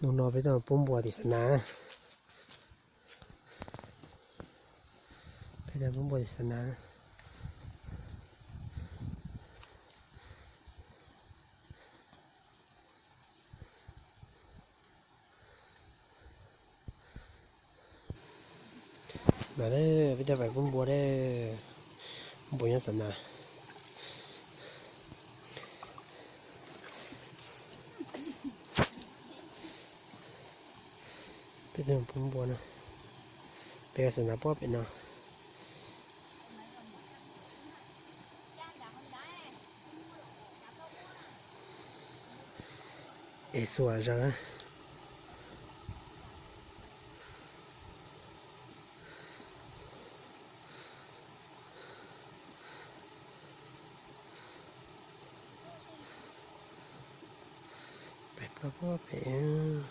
Hnub no peb tuaj pub npua tim Xav Nas. Peb tuaj pub npua tim Xav Nas. No peb tuaj pub npua, npua nyob Xav Nas. Peb tuaj pub npua no, peb Xav Nas puag pem no. Es xuas zaws. Peb puag pem.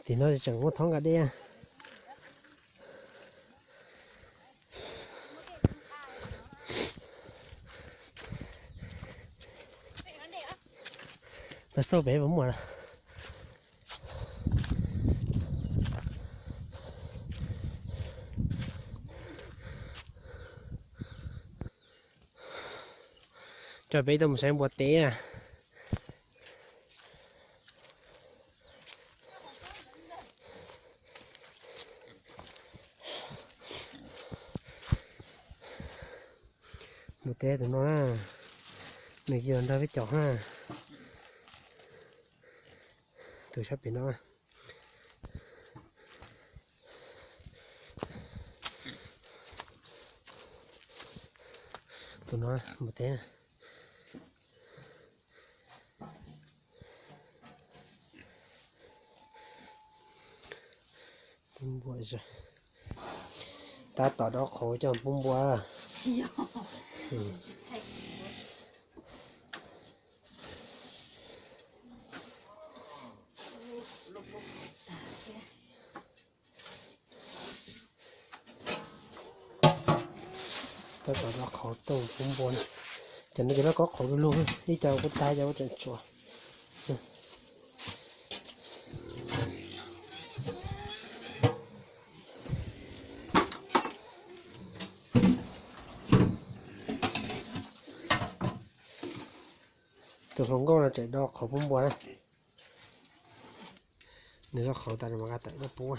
Tim no tseem muaj thoob nqa dej. Los xauj pem puas muaj lawm. Coj peb tuaj mus saib npua teb na. Npua teb tus no na, nws cia los nrog peb caum na. Tus sab pem no. Tus no npua teb. Pub npua, tab tom dob qhauv coj pub npua. Tab tom dob qhauv tuaj pub npua na. Cov no ces lawv kob qhauv du lug, ib co kuj tag, ib co kuj tseem tshuav. Tus hluas nkauj no tseem dob qhauv pub npua na. Nws dob qhauv tas nws mam nqa tawm tuaj pub.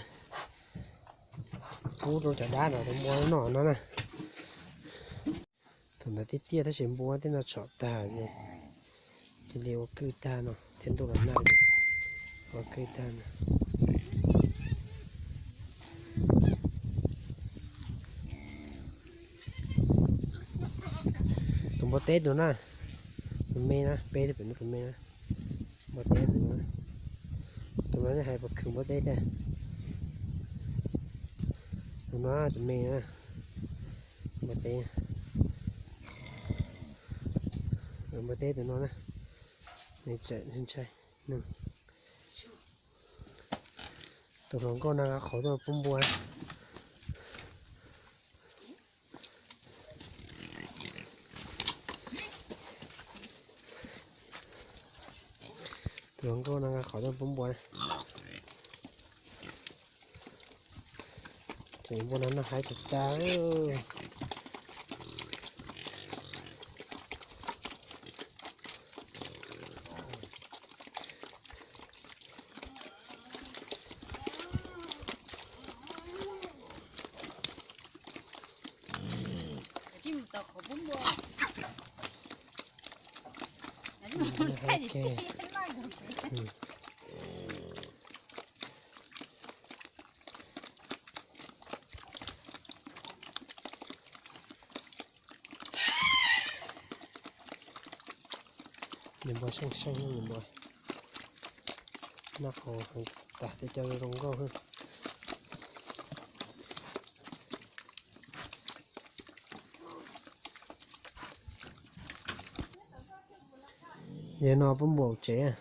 Pub rau cov dab no rau npua noj no na. Thaum ntawd tiaj tiaj tab sis npua tej no tshom tag, cia li ua kwj tag no thiab ntuj los nag, ua kwj tag no. Tus npua teb tus na, tus me na, peb pem no tus me na. Npua teb tus no, tus no nej hais puas khwv npua teb thiab? Tus no tus me na, npua teb. Npua teb tus no na, nws tseem ntshai. Tus hluas nkauj no nqa qhauv tuaj pub npua. Tus hluas nkauj no nqa qhauv tuaj pub npua. Ces npua no noj haib tag tag. Nws npua seej seej, nws npua noj qhauv heev, tas tej cov zoo nkauj. Yog no pub npua tsev.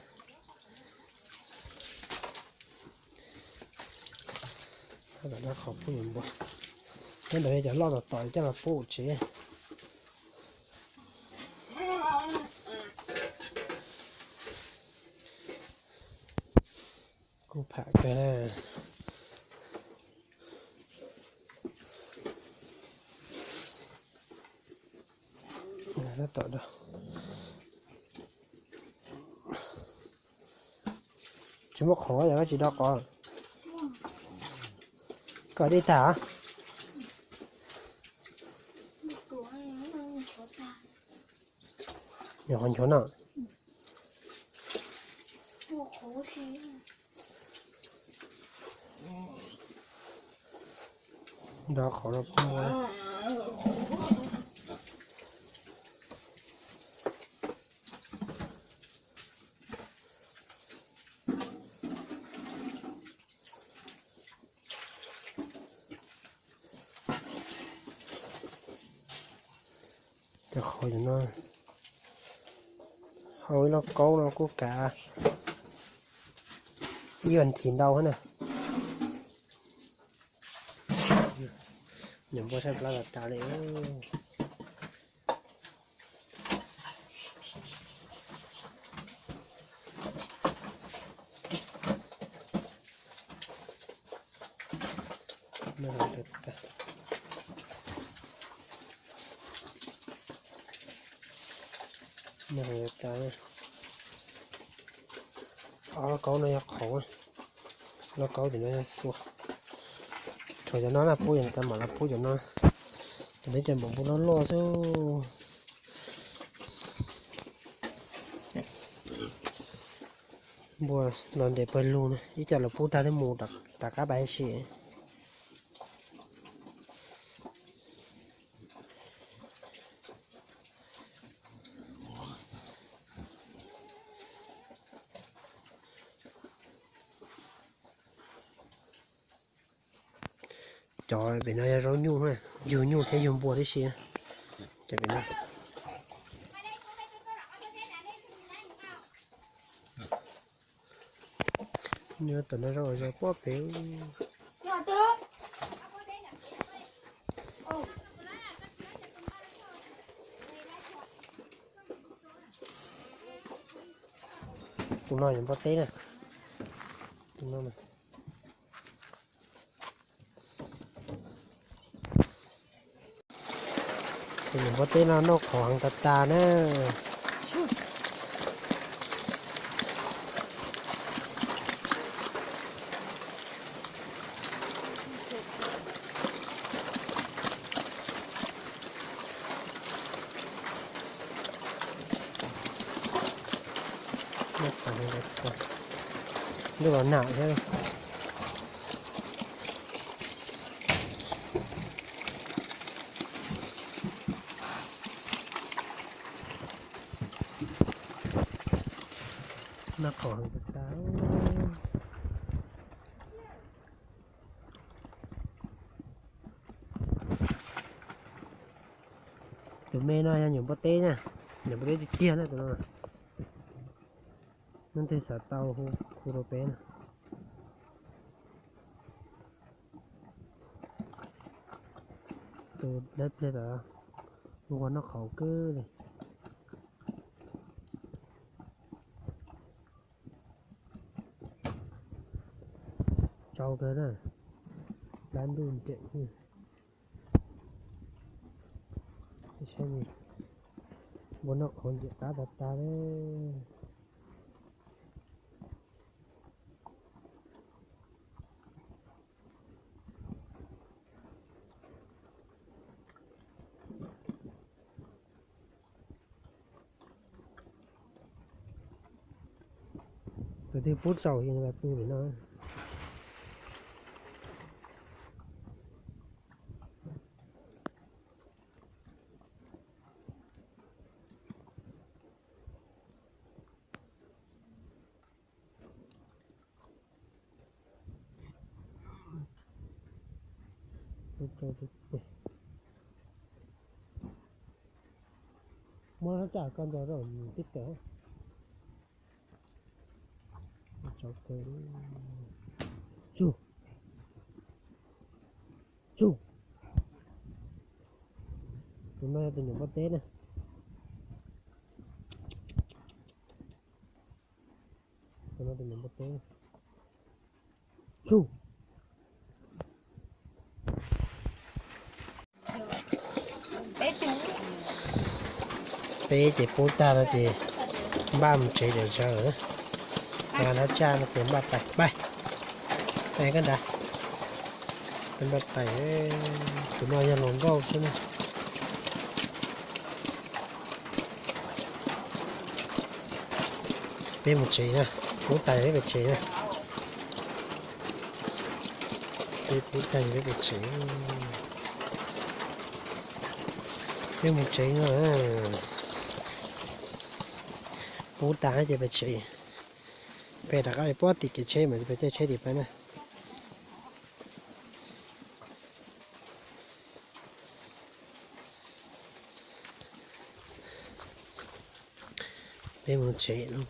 Tab tom dob qhauv pub npua. Nyob ntawd cov loj tom tom coj los pub tsev. Kuj pham kawg na. Tab tom da. Tsis muaj qhov yog koj tsis do qhov. Koj dej tag. Nws qhov nchuav no. Do qhov no pub. Cov qhauv no, hau ib lauj kaub no kuj kav ib vas thiv ntau na. Nyuam npua saib plab tas tas li. Ob lauj kaub no yog qhauv, lauj kaub tim no yog xua. Tshuav cov no na pub, yog tas mam los pub cov no. Cov no cov npua loj loj xwb. Npua los nres pawg lug na, ib co los pub tag thiab mus rov qab pais si. Cov pem no yog zaub nyuj, yug nyuj thiab yug npua tib si. Cov pem no. Nyob tom no zaub zog pob pem. Tus no yog npua teb na. Tus no na. Tus niam npua teb no noj qhauv heev tas tas na. Ntuj los nag thiab. Noj qhauv heev tas tas. Tus me no yog nyuam npua teb na, nyuam npua teb tiag tiag na tus no. Leej twg xav tau hu rau peb na. Tus dawb pliag tas, nquag noj qhauv kawg li. Tsau kawg na, plab ntuj nreem. Saib, npua noj qhauv ntxim qab tas tas li. Tus twg pub txaus ces nws los tu lawm no. Muab tsam koj nco rau tib tawm. Tsau kawg. Tsug. Tsug. Tus no yog tus nyuam npua teb na. Tus no tus nyuam npua teb. Peb ces pub tag no ces npaj mus tsev zom zaws. Nqa dab tsaj no ces npaj tais, pais, tais koj nrad. Peb npaj tais, tus no yog hluas nkauj xwb na. Peb mus tsev na, pub tais peb pem tsev na. Peb pub tais peb pem tsev. Peb mus tsev no. Pub tas ces pem tsev. Pem rov qab puag tim kev tsheb mas peb caij tsheb tim peb na. Peb mus tsev no.